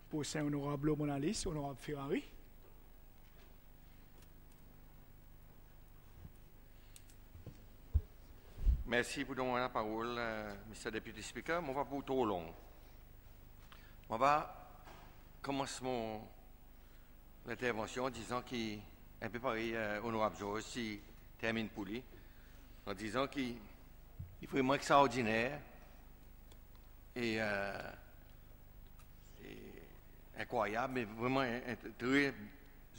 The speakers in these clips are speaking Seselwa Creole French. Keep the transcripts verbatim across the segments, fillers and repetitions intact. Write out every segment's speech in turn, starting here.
Prosen Onorab lo mon lalis, Onorab Ferrari. Mersi pour donn mwan laparol, Mr Deputy Speaker. Mon pa pou tro long. Mon ava konmans mon lentervansyon an dizan ki, en pe parey Onorab Georges ti termin pour li, an dizan ki i vreman ekstraordiner e, e enkrwayab, me vreman en, en tre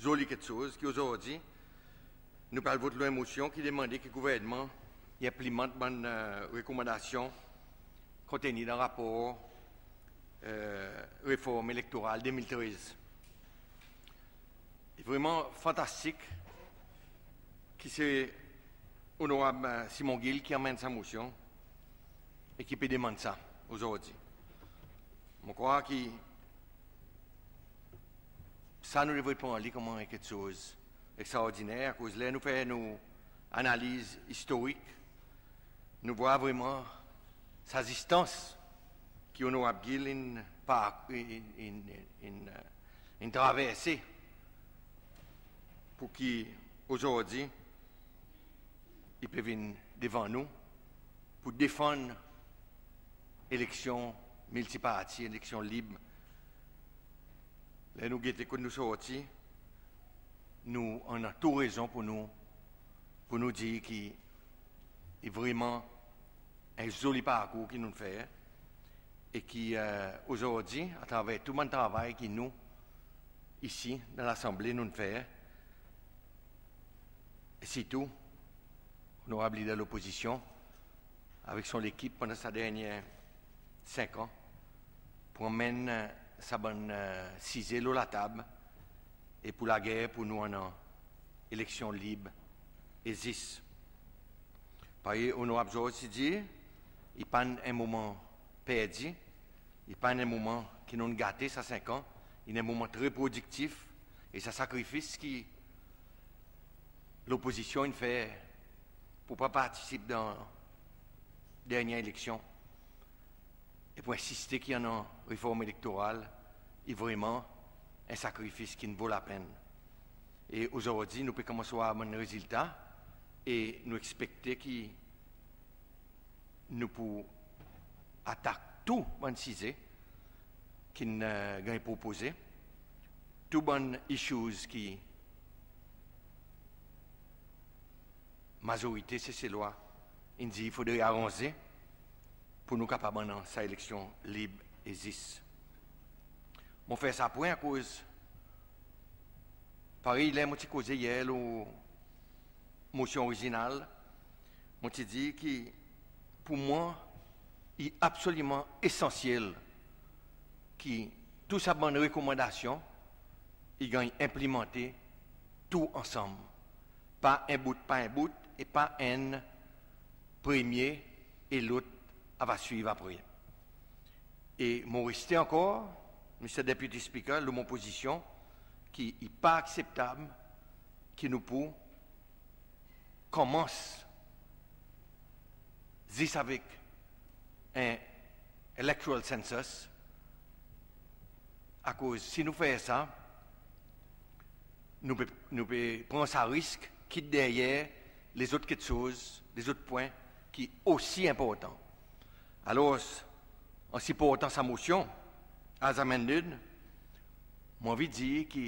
zoli keksoz ki ozordi nou pe al vot lo en Mosyon ki demande ki Gouvernman i enplimant bann rekomandasyon konteni dan rapor Reform Elektoral de mil trez. I vreman fantastik ki se Onorab Simon Gill ki anmenn sa Mosyon e ki pe demann sa ozordi. Mon krwar ki sa nou devret pran li konman en keksoz ekstraordiner, akoz ler nou fer nou analiz istorik, nou vwar vreman sa zistans ki Onorab Gill in par, in, in, in, in traverse pour ki ozordi i pe vin devan nou pour defann eleksyon miltiparti, eleksyon lib. Ler nou gete kot nou sorti, nou annan tou rezon pour nou, pour nou dir ki i vreman en zoli parkour ki nou'n fer e ki ozordi, atraver tou bann travay ki nou isi dan Lasanble nou'n fer, e sirtou Onorab Leader Lopozisyon avek son lekip pandan sa dernyen senk an pour anmenn sa bann size lo latab e pour lager pour nou annan eleksyon lib e zis. Parey Onorab Georges ti dir, i pa'n en moman perdi, i pa'n en moman ki nou'n gate sa senk an, in en moman tre prodiktif e sa sakrifis ki Lopozisyon in fer pour pa partisip dan dernyen eleksyon e pour ensiste ki annan Reform Elektoral, i vreman en sakrifis ki'n vo lapenn. E ozordi nou pe konmans vwar bann rezilta e nou ekspekte ki nou pou atak tou bann size ki'n ganny propoze, tou bann issues ki mazorite Seselwa in dir fodre aranze pour nou kapab annan sa eleksyon lib e zis. Mon fer sa pwen akoz parey ler mon ti koze yer lo Mosyon orizinal, mon ti dir ki pour mwan i absoliman esansyel ki tou sa bann rekomandasyon i ganny enplimante tou ansanm, pa en bout par en bout e pa enn premye e lot ava swiv apre. E mon reste ankor, Mr Deputy Speaker, lo mon pozisyon ki i pa akseptab ki nou pou konmans zis avek en electoral census, akoz si nou fer sa, nou pe, nou pe pran sa risk kit deryer lezot keksoz, lezot pwen ki osi enportan. Alors, an siportan sa Mosyon as amended, mon anvi dir ki,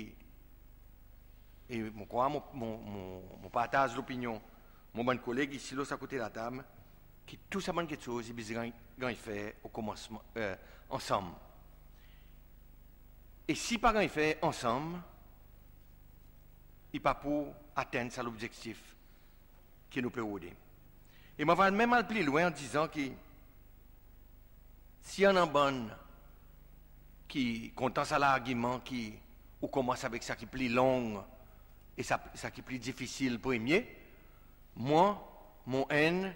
e mon krwar mon, mon, mon, mon partaz lopinyon mon bann koleg isi lo sa kote latab, ki tou sa bann keksoz i bezwen ganny, ganny fer o komansman, e, ansanm. E si pa ganny fer ansanm, i pa pou atenn sa lobzektif ki nou pe rode. E mon ava menm al pli lwen an dizan ki si annan bann ki kontan sa largiman ki ou konmans avek sa ki pli long e sa, sa ki pli difisil premye, mwan, mon enn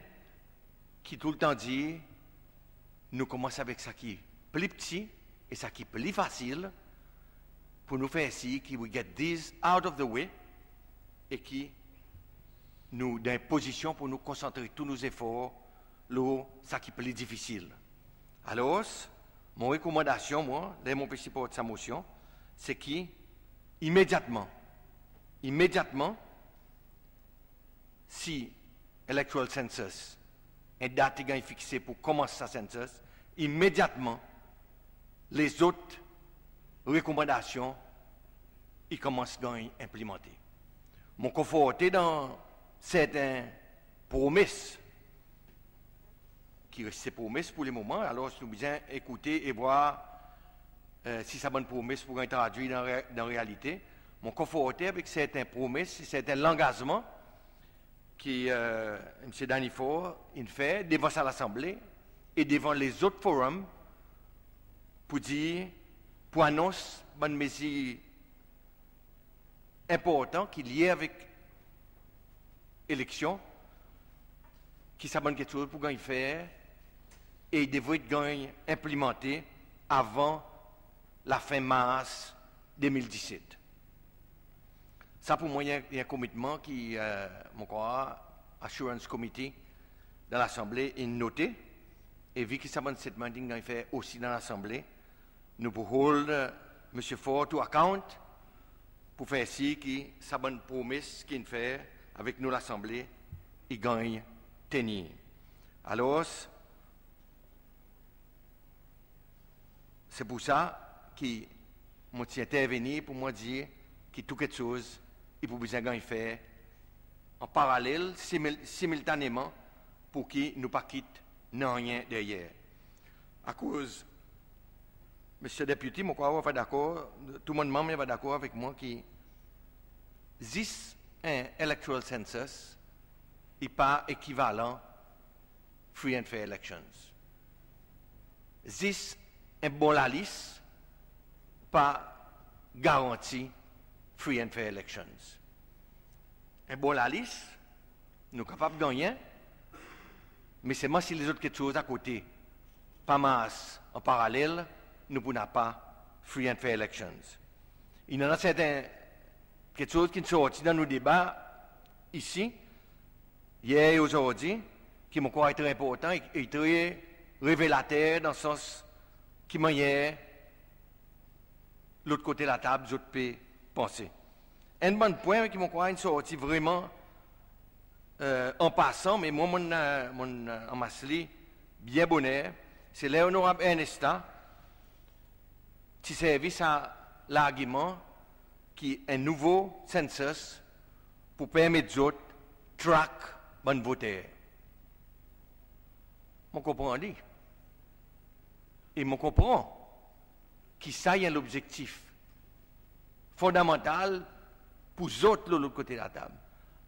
ki toultan dir nou konmans avek sa ki pli pti e sa ki pli fasil pour nou fer sir ki we get these out of the way e ki nou dan en pozisyon pour nou konsantre tou nou zefor lo sa ki pli difisil. Alors, Mon rekomandasyon, mwan, ler mon pe siport sa Mosyon, se ki imedyatman, imedyatman, si electoral census, en dat i ganny fikse pour konmans sa census, imedyatman lezot rekomandasyon i konmans ganny enplimante. Mon konforte dan serten promes ki reste promes pour lemoman, alors nou bezwen ekoute e vwar, e, si sa bann promes pou ganny tradwir dan re-, dan realite. Mon konforte avek serten promes, serten langazman ki, e, Msye Danny Faure in fer devan sa Lasanble e devan lezot forum pour dir, pour anons bann mezir enportan ki lye avek eleksyon, ki sa bann keksoz pou ganny fer e i devret ganny enplimante avan lafen Mars de mil diset. Sa pour mwan i en, i en komitman ki, e, mon krwar Assurance Committee dan Lasanble in note, e vi ki sa bann statement in ganny fer osi dan Lasanble, nou pou hold, e, Msye Faure to account pour fer sir ki sa bann promes ki in fer avek nou Lasanble i ganny tenir. Alors, se pour sa ki mon ti entervenir pour mwan dir ki tou keksoz i pou bezwen ganny fer an paralel, simil-, similtaneman, pour ki nou pa kit nanryen deryer. Akoz, Msye Deputy, mon krwar ou ava dakor, tou bann manm i ava dakor avek mwan ki zis en electoral census i pa ekivalan free and fair elections. Zis en bon lalis pa garanti free and fair elections. En bon lalis, nou kapab gannyen, me selman si lezot keksoz akote pa mars an paralel, nou pou napa free and fair elections. I annan serten keksoz ki'n sorti dan nou deba isi, yer e ozordi, ki mon krwar i tre enportan e, e tre revelater dan sans ki mannyer lot kote latab zot pe panse. Enn bann pwen ki mon krwar in sorti vreman, e, an pasan, me mwan, mon, e, mon, e, anmas li byen boner, se ler Onorab Ernesta ti servi sa largiman ki en nouvo census pou permet zot track bann voter. Mon konpran li. E mon konpran ki sa i en lobzektif fondamantal pour zot lo lot kote latab.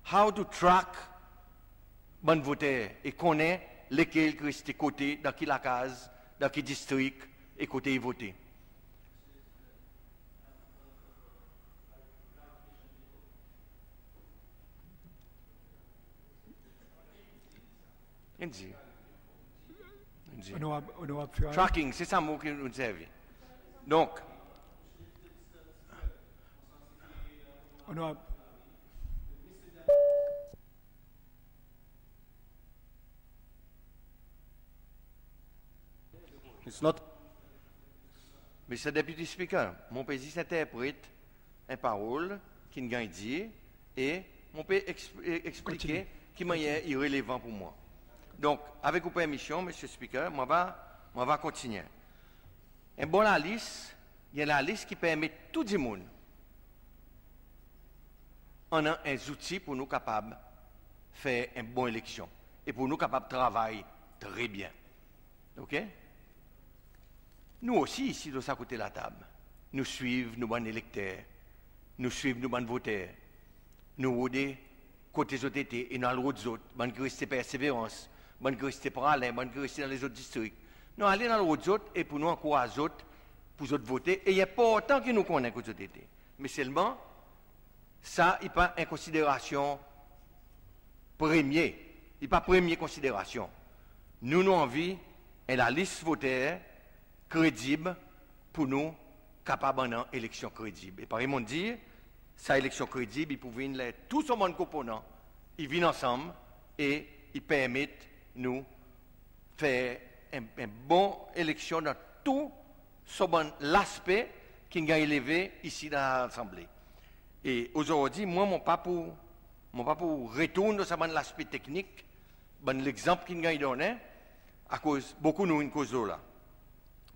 How to track bann voter e konnen lekel ki reste kote, dan ki lakaz, dan ki distrik e kote i vote. Enn dir. Enn dir. Onorab, Onorab Ferrari. Tracking, se sa mo ki nou'n servi. Donk, Onorab. It's not. Mr Deputy Speaker, mon pe zis enterpret en parol ki'n ganny dir e mon pe eks-, e, eksplike ki mannyer i relevan pour mwan. Donk, avek ou permisyon, Mr Speaker, mon ava, mon ava kontinyen. En bon lalis, i en lalis ki permet tou dimoun annan en zouti pour nou kapab fer en bon eleksyon e pour nou kapab travay tre byen. OK? Nou osi isi lo sa kote latab, nou swiv nou bann elekter, nou swiv nou bann voter, nou rode kote zot ete e nou al rod zot, bann ki reste Perseverance, bann ki reste Praslin, bann ki reste dan lezot distrik. Nou ale, nou al rod zot e pour nou ankouraz zot pour zot vote, e i enportan ki nou konnen kot zot ete. Me selman, sa i pa en konsiderasyon premye, i pa premye konsiderasyon. Nou, nou anvi en lalis voter kredib pour nou kapab annan eleksyon kredib. E parey mon'n dir, sa eleksyon kredib i pou vin ler tou son bann konponan i vin ansanm e i permet nou fer en, en bon eleksyon dan tou son bann laspe ki'n ganny leve isi dan Lasanble. E ozordi, mwan, mon pa pou, mon pa pou retourn dan sa bann laspe teknik, bann legzanp ki'n ganny donnen, akoz bokou nou in koz lo la.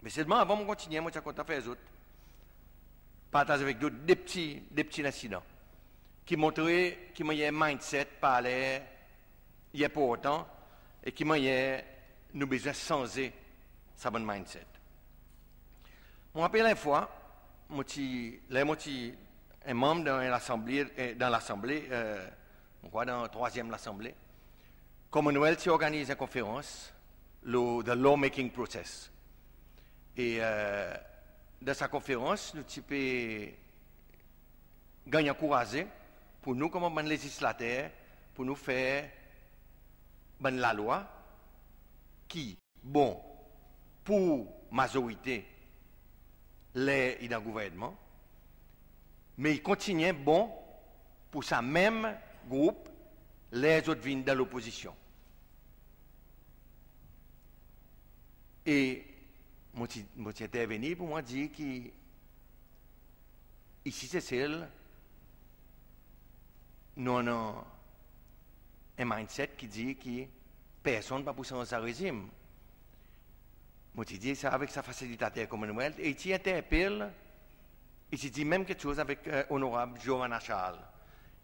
Me selman, avan mon kontinyen, mon ti a kontan fer zot partaz avek zot de pti, de pti lensidan ki montre ki mannyer mindset parler i enportan e ki mannyer nou bezwen sanze sa bann mindset. Mon rapel en fwa, mon ti, ler mon ti en manm dan en Lasanble, eh, dan Lasanble, eh, mon krwar dan trwazyenm Lasanble, Commonwealth ti organiz en konferans lo the lawmaking process. E, eh, dan sa konferans, nou ti pe ganny ankouraze pour nou konman bann lezislater, pour nou fer bann lalwa ki bon pour mazorite ler i dan gouvernman, me i kontinyen bon pour sa menm group ler zot vin dan lopozisyon. E mon ti, mon ti entervenir pour mwan dir ki isi Sesel, nou annan en mindset ki dir ki personn pa pou sanz sa rezim. Mon ti dir sa avek sa fasilitater Commonwealth, e i ti enterpel, i ti dir menm keksoz avek, eh, Onorab Giovanna Charles.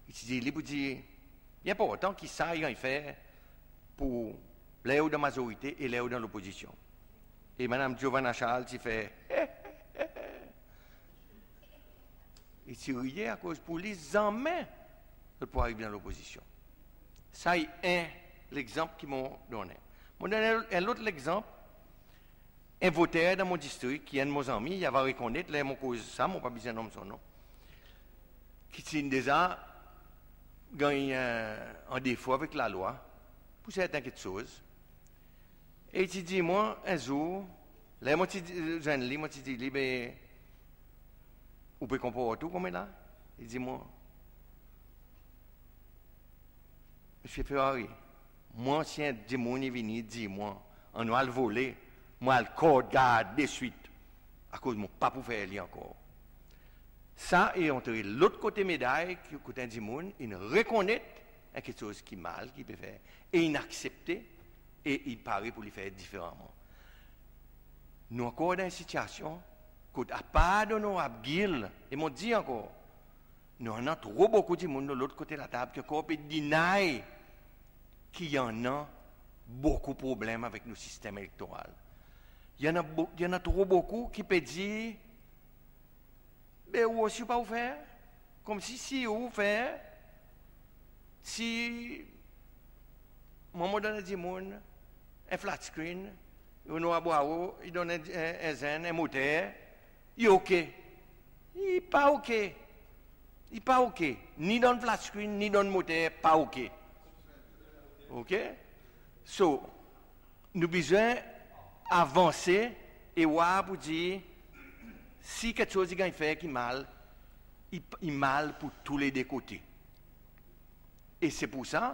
I ti dir li pour dir, i enportan ki sa i ganny fer pour ler ou dan mazorite e ler ou dan lopozisyon. E Madanm Giovanna Charles ti fer, i ti riye, akoz pour li, zanmen zot pou ariv dan lopozisyon. Sa i en legzanp ki mon donnen. Mon donn en, en lot legzanp. En voter dan mon distrik, ki enn mon zanmi, i ava rekonnet, ler mon koz sa, mon pa bezwen nonm son non, ki ti'n deza ganny, eh, an defo avek lalwa pour serten keksoz. E i ti dir mwan en zour, ler mon ti di, zwenn li, mon ti dir li, be, ou pe konport ou konmela? I dir mwan, Msye Ferrari, mwan, si en dimoun i vini dir mwan annou al vole, mon al kord gard deswit, akoz mon pa pou fer li ankor. Sa i antre lot kote meday, ki kot en dimoun in rekonnet en keksoz ki mal ki pe fer, e in aksepte, e i pare pour li fer diferaman. Nou ankor dan en sitiasyon kot, apard Onorab Gill, e mon dir ankor, nou annan tro bokou dimoun lo lot kote latab ki ankor pe deny ki i annan bokou problenm avek nou sistenm elektoral. I annan bo-, i annan tro bokou ki pe dir, be, ou osi ou pa pou fer, konmsi si ou fer, si mwan mon donn en dimoun en flat screen, Onorab Hoareau i donn en, en, en zenn en moter, i ok. I pa ok. I pa ok. Ni donn flat screen, ni donn moter, pa ok. Ok? So, nou bezwen avanse e war pour dir, si keksoz i ganny fer ki mal, i, i mal pour tou le de kote. E se pour sa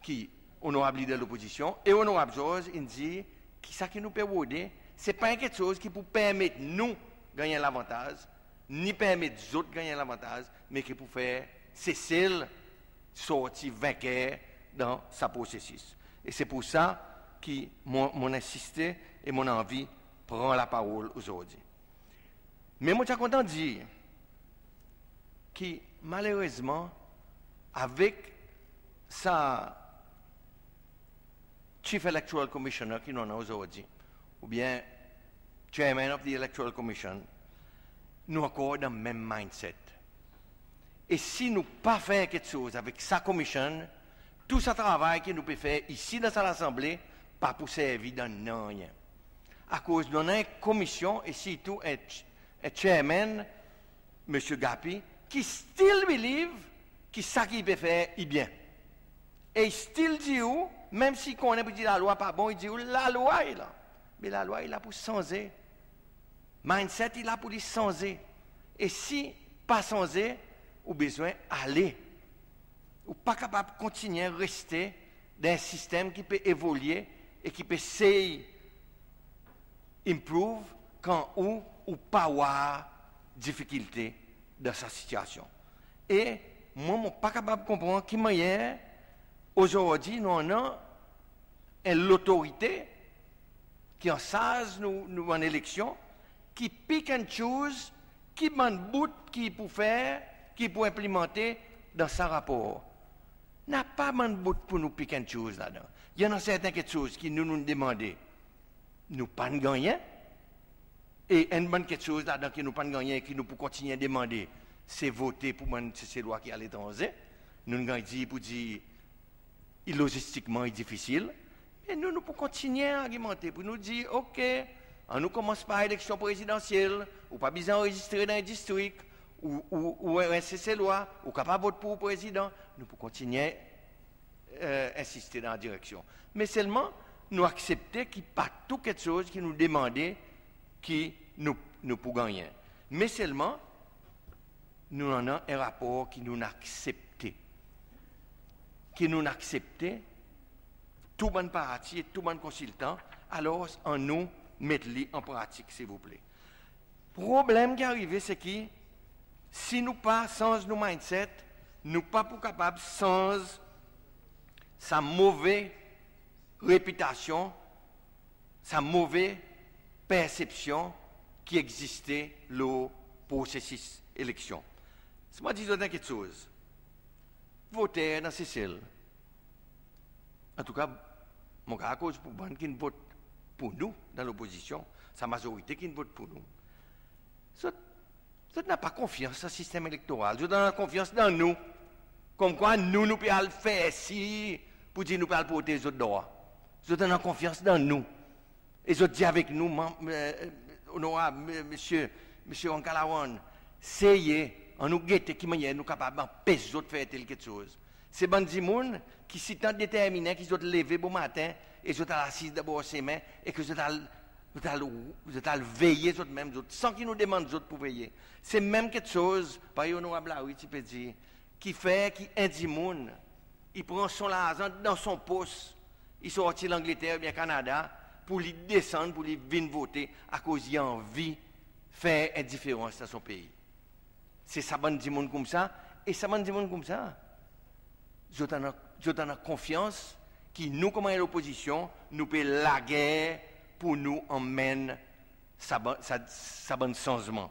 ki Onorab Leader Lopozisyon e Onorab Georges in dir ki sa ki nou pe rode, se pa en keksoz ki pou permet nou ganny en lavantaz, ni permet zot ganny en lavantaz, me ki pou fer Sesel sorti venker dan sa prosesis. E se pour sa ki mon, mon ensiste e mon anvi pran laparol ozordi. Me mon ti a kontan dir ki malerezman, avek sa Chief Electoral Commissioner ki nou annan ozordi, oubyen Chairman of the Electoral Commission, nou ankor dan menm mindset. E si nou pa fer keksoz avek sa Commission, tou sa travay ki nou pe fer isi dan sa Lasanble pa pou servi dan nanryen. Akoz nou annan en Komisyon e sirtou en ch-, en Chairman, Msye Gappy, ki still believe ki sa ki i pe fer i byen. E i still dir ou, menm si i konnen pour dir lalwa pa bon, i dir ou lalwa i la. Me lalwa i la pour sanze. Mindset i la pour li sanze. E si pa sanze, ou bezwen ale. Ou pa kapab kontinyen reste dan en sistenm ki pe evolye e ki pe sey improve kan ou ou pa war difikilte dan sa sitiasyon. E mwan, mon pa kapab konpran ki mannyer ozordi nou annan en lotorite ki ansarz nou, nou bann eleksyon, ki pick and choose ki bann bout ki i pou fer, ki i pou enplimante dan sa rapor. Napa bann bout pour nou pick and choose ladan. I annan serten keksoz ki nou, nou'n demande, nou pa'n gannyen. E enn bann keksoz ladan ki nou pa'n gannyen, ki nou pou kontinyen demande, se vote pour bann Seselwa ki aletranze. Nou'n ganny dir pour dir, i lozistikman i difisil, me nou, nou pou kontinyen argimante pour nou dir, OK, annou konmans par eleksyon prezidansyel, ou pa bezwen anrezistre dan en distrik, ou, ou, ou en Seselwa, ou kapab vot pour ou prezidan. Nou pou kontinyen, e, ensiste dan sa direksyon. Me selman, nou aksepte ki pa tou keksoz ki nou demande ki nou, nou pou gannyen. Me selman, nou annan en rapor ki nou'n aksepte. Ki nou'n aksepte, tou bann parti e tou bann konsiltan, alors annou met li an pratik, silvouple. Problenm ki arive, se ki si nou pa sanz nou mindset, nou pa pou kapab sanz sa move repitasyon, sa move persepsyon ki egziste lo prosesis eleksyon. Si mon dir zot en keksoz, voter dan Sesel, antouka, mon kapab koz pour bann ki'n vot pour nou dan lopozisyon, sa mazorite ki'n vot pour nou, zot, zot napa konfyans dan sistenm elektoral, zot annan konfyans dan nou. Konmkwa nou, nou pe al fer sir pour dir nou pe al protez zot drwa. Zot annan konfyans dan nou. E zot dir avek nou, manm, e, Onorab, e, Msye, Msye Ramkalawan, seye, annou gete ki mannyer nou kapab anpes zot fer tel keksoz. Se bann dimoun ki sitan determinen ki zot leve bomaten e zot al asiz dan bor semen e ki zot al, zot al, zot al veye zot menm, zot, san ki nou demann zot pour veye. Se menm keksoz, parey Onorab Larue ti pe dir, ki fer ki en dimoun i pran son larzan dan son pos, i sorti Langleter oubyen Kanada pour li desann, pour li vin vote, akoz i anvi fer en diferans dan son pei. Se sa bann dimoun koumsa, e sa bann dimoun koumsa, zot annan, zot annan konfyans ki nou, konman en lopozisyon, nou pe lager pour nou anmenn sa bann, sa, sa bann sanzman.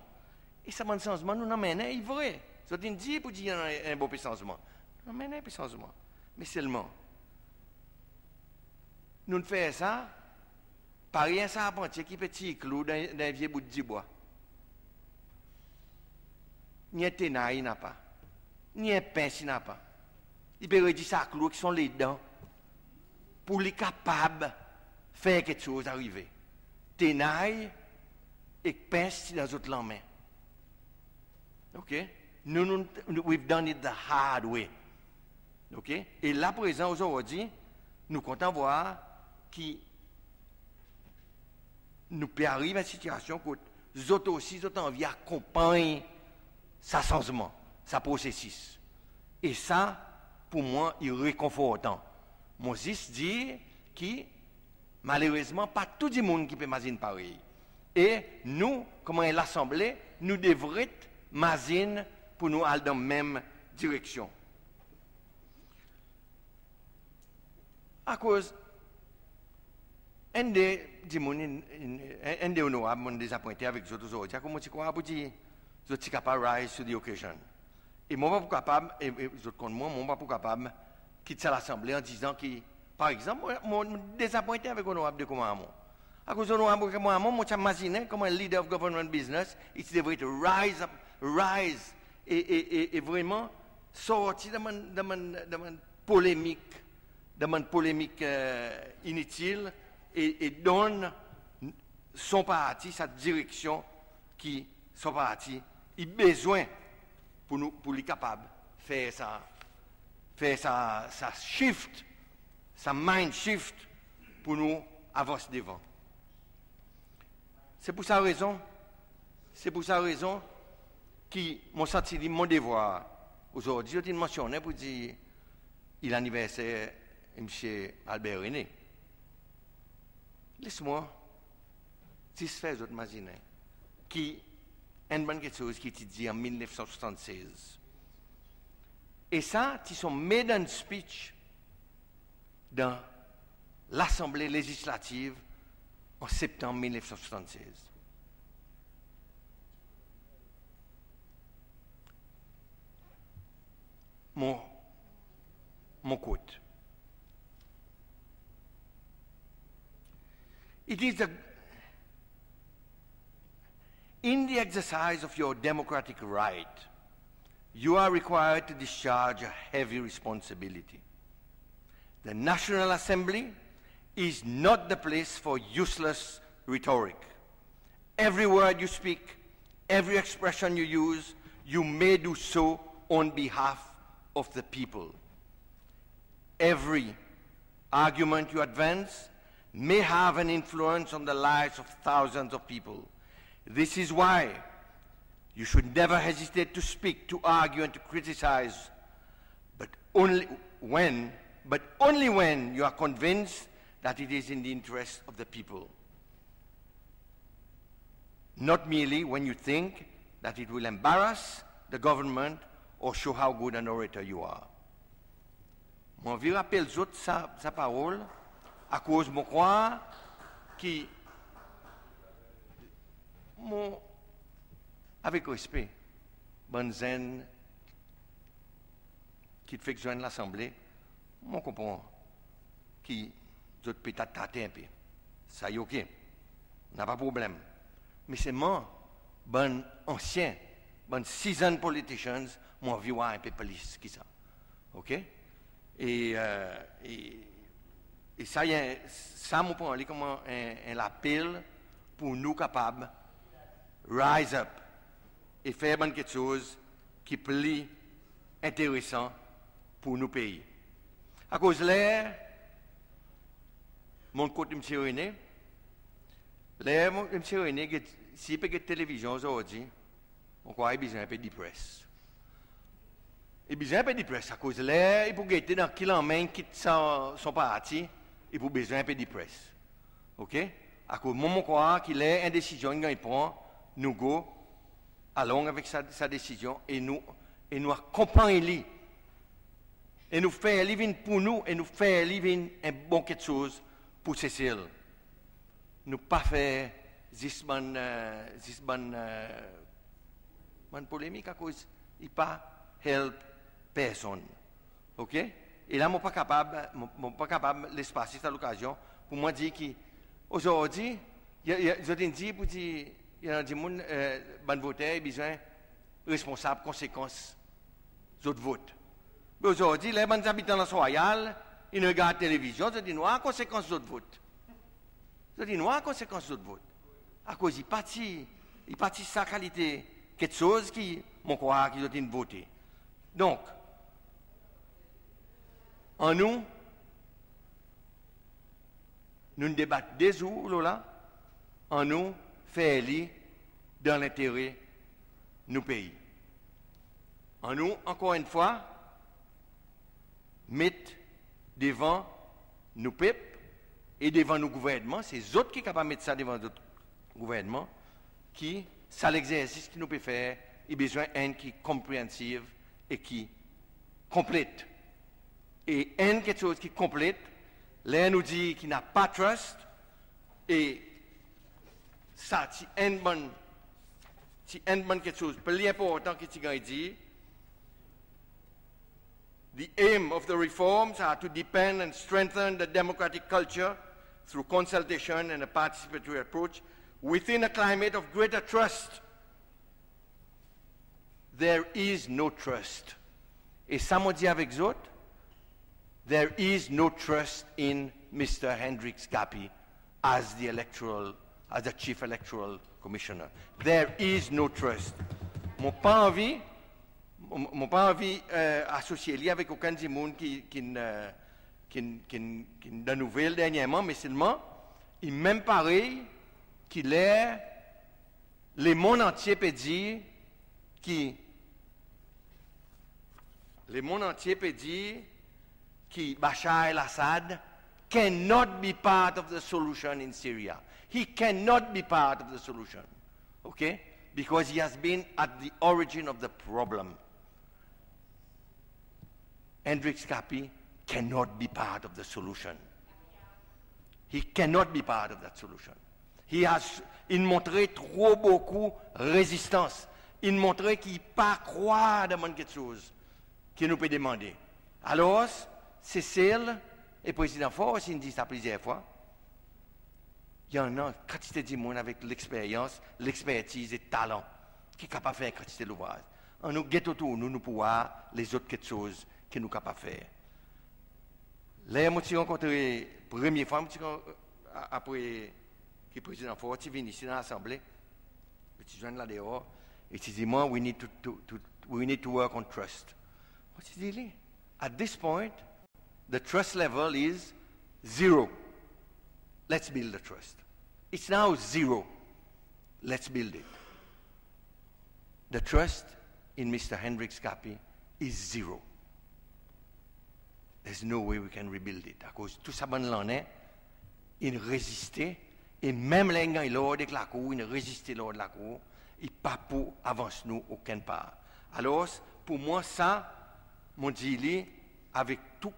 E sa bann sanzman nou'n anmennen, i vre. Zot in dir pour dir i annan en bope sanzman. Nou'n anmennen en pe sanzman. Me selman, nou'n fer sa parey en sarpantye ki pe tir klou dan, dan en vye bout dibwa. Ni en tenay i napa, ni en pens i napa. I pe redi sa klou ek son ledan pour li kapab fer keksoz arive. Tenay ek pens ti dan zot lanmen. OK? Nou, nou, nou, we've done it the hard way. OK? E la prezan, ozordi, nou kontan vwar ki nou pe ariv en sitiasyon kot zot osi, zot anvi akonpanny sa sanzman, sa prosesis. E sa, pour mwan, i rekonfortan. Mon zis dir ki, malerezman, pa tou dimoun ki pe mazin parey. E nou, konman en Lasanble, nou devret mazin pour nou al dan menm direksyon. Akoz enn de dimoun, in, in, enn de Onorab, mon'n dezapwente avek zot ozordi, akoz mon ti krwar pour dir zot ti kapab rise to the occasion. E mon pa pou kapab, e, e zot konn mwan, mon pa pou kapab kit sa Lasanble an dizan ki, par egzanp, mon, mon dezapwente avek Onorab De Commarmond. Akoz Onorab De Commarmond, mon ti a mazinen, konman Leader of Government Business, i ti devret rise up, rise, e, e, e, e vreman sorti dan bann, dan bann, dan bann polemik, dan bann polemik, e, initil, e, e donn son parti sa direksyon ki son parti i bezwen pour nou, pour li kapab fer sa, fer sa, sa shift, sa mind shift pour nou avans devan. Se pour sa rezon, se pour sa rezon ki mon santi li mon devwar. Ozordi zot in mansyonnen pour dir i laniverser Msye Albert René. Les mwan zis fer zot mazinen. ki enn bann keksoz ki i ti dir an mil nef san swasanntrez. E sa ti son maiden speech dan Lasanble Lezislativ an Septanm mil nef san swasanntrez. Mon, mon quote. It is the, in the exercise of your democratic right, you are required to discharge a heavy responsibility. The National Assembly is not the place for useless rhetoric. Every word you speak, every expression you use, you may do so on behalf of the people. Every argument you advance may have an influence on the lives of thousands of people. This is why you should never hesitate to speak, to argue, and to criticize, but only when, but only when you are convinced that it is in the interest of the people. Not merely when you think that it will embarrass the government or show how good an orator you are. Mon anvi rapel zot sa, sa parol, akoz mon krwar ki mon, avek respe, bann zenn ki fek zwenn Lasanble, mon konpran ki zot petet tate en pe. Sa i oke. Napa problenm. Me selman, bann ansyen, bann seasoned politicians, mon anvi war en pe plis ki sa. Oke? E, e, e sa, sa mon pran li konman en, en lapel pour nou kapab rise up e fer bann keksoz ki pli enteresan pour nou pei. Akoz ler mon kot Msye Rene, ler mon, Msye Rene get, si i pe get televizyon ozordi, mon krwar i bezwen en pe depress. I bezwen en pe depress, akoz ler i pou gete dan ki lanmen i kit sa, son parti, i pou bezwen en pe depress. Oke? Akoz mwan, mon krwar ki ler en desizyon in ganny pran, nou go along avek sa, sa desizyon e nou, e nou akonpanny li. E nou fer li vin pour nou, e nou fer li vin en bon keksoz pour Sesel. Nou pa fer zis bann, e, zis bann, e, bann polemik, akoz i pa help personn. Oke? E la mon pa kapab, mon, mon pa kapab les pase sa lokazyon pour mwan dir ki ozordi, i a, i a, zot in dir pour dir, i annan dimoun, e, bann voter i bezwen responsab konsekans zot vot. Me ozordi, ler bann zabitan Anse Royale in regard televizyon, zot in war konsekans zot vot. Zot in war konsekans zot vot. Akoz i pa ti, i pa ti sa kalite keksoz ki mon krwar ki zot in vote. Donk, annou, nou'n debat de zour lo la, annou fer li dan lentere nou pei. Annou, ankor enn fwa, met devan nou pep e devan nou gouvernman, se zot ki kapab met sa devan zot gouvernman, ki sa legzersis ki nou pe fer, i bezwen enn ki comprehensive e ki konplet. E enn keksoz ki konplet, ler nou dir ki napa trust, e sa ti enn bann, ti enn bann keksoz pli enportan ki ti ganny dir, the aim of the reforms are to deepen and strengthen the democratic culture through consultation and a participatory approach within a climate of greater trust. There is no trust. E sa mon dir avek zot, there is no trust in Mr Hendricks Gappy as the electoral, as the Chief Electoral Commissioner. There is no trust. Mon pa anvi, mon, mon pa anvi, e, asosye li avek okenn dimoun ki, ki'n, e, ki'n, ki'n, ki'n dan nouvel dernyerman, me selman, i menm parey ki ler lemonn antye pe dir ki, lemonn antye pe dir ki Bashar al-Assad cannot be part of the solution in Syria. He cannot be part of the solution. Okay? Because he has been at the origin of the problem. Hendrick Scapie cannot be part of the solution. He cannot be part of that solution. He has, in montre tro bokou rezistans. In montre ki i pa krwar dan bann keksoz ki nou pe demande. Alors, Sesel e Prezidan Faure in dir sa plizyer fwa, i annan kantite dimoun avek leksperyans, lekspertiz e talan ki kapab fer kantite louvraz. Annou get otour nou, nou pou war lezot keksoz ki nou kapab fer. Ler mon ti rankontre, premye fwa mon ti ran-, a-, apre ki Prezidan Faure ti vin isi dan Lasanble, i ti zwenn la deor, i ti dir mwan, "We need to, to, to, we need to work on trust." Mon ti dir li, "At this point, the trust level is zero. Let's build the trust. It's now zero. Let's build it." The trust in Mister Hendrick Scapie is zero. There's no way we can rebuild it. Akoz tou sa bann lannen in reziste, e menm ler in ganny lord ek lakour, in reziste lord lakour, i pa pou avans nou okenn par. Alors, pour mwan sa, mon dir li avek tou,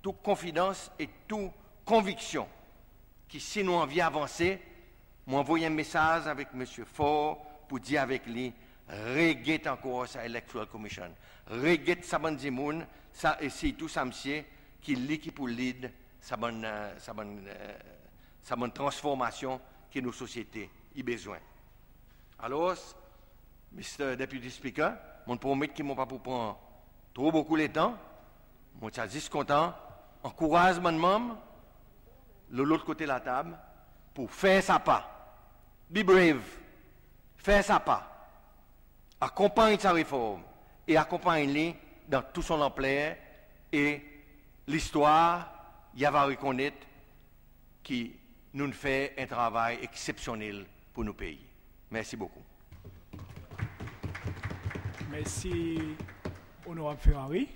tou konfidans e tou konviksyon, ki si nou anvi avanse, mon anvoy en mesaz avek Msye Faure pour dir avek li, reget ankor sa Electoral Commission, reget sa bann dimoun, sa, e sirtou sa msye ki li ki pou lead sa bann, e, sa bann, e, sa bann transformasyon ki nou sosyete i bezwen. Alors, Mister Deputy Speaker, mon promet ki mon pa pou pran tro bokou letan, mon ti a zis kontan ankouraz bann manm lo lot kote latab pour fer sa pa. Be brave. Fer sa pa. Akonpanny sa reform e akonpanny li dan tou son lanpler, e listwar i ava rekonnet ki nou'n fer en travay eksepsyonnel pour nou pei. Mersi bokou. Mersi, Onorab Ferrari.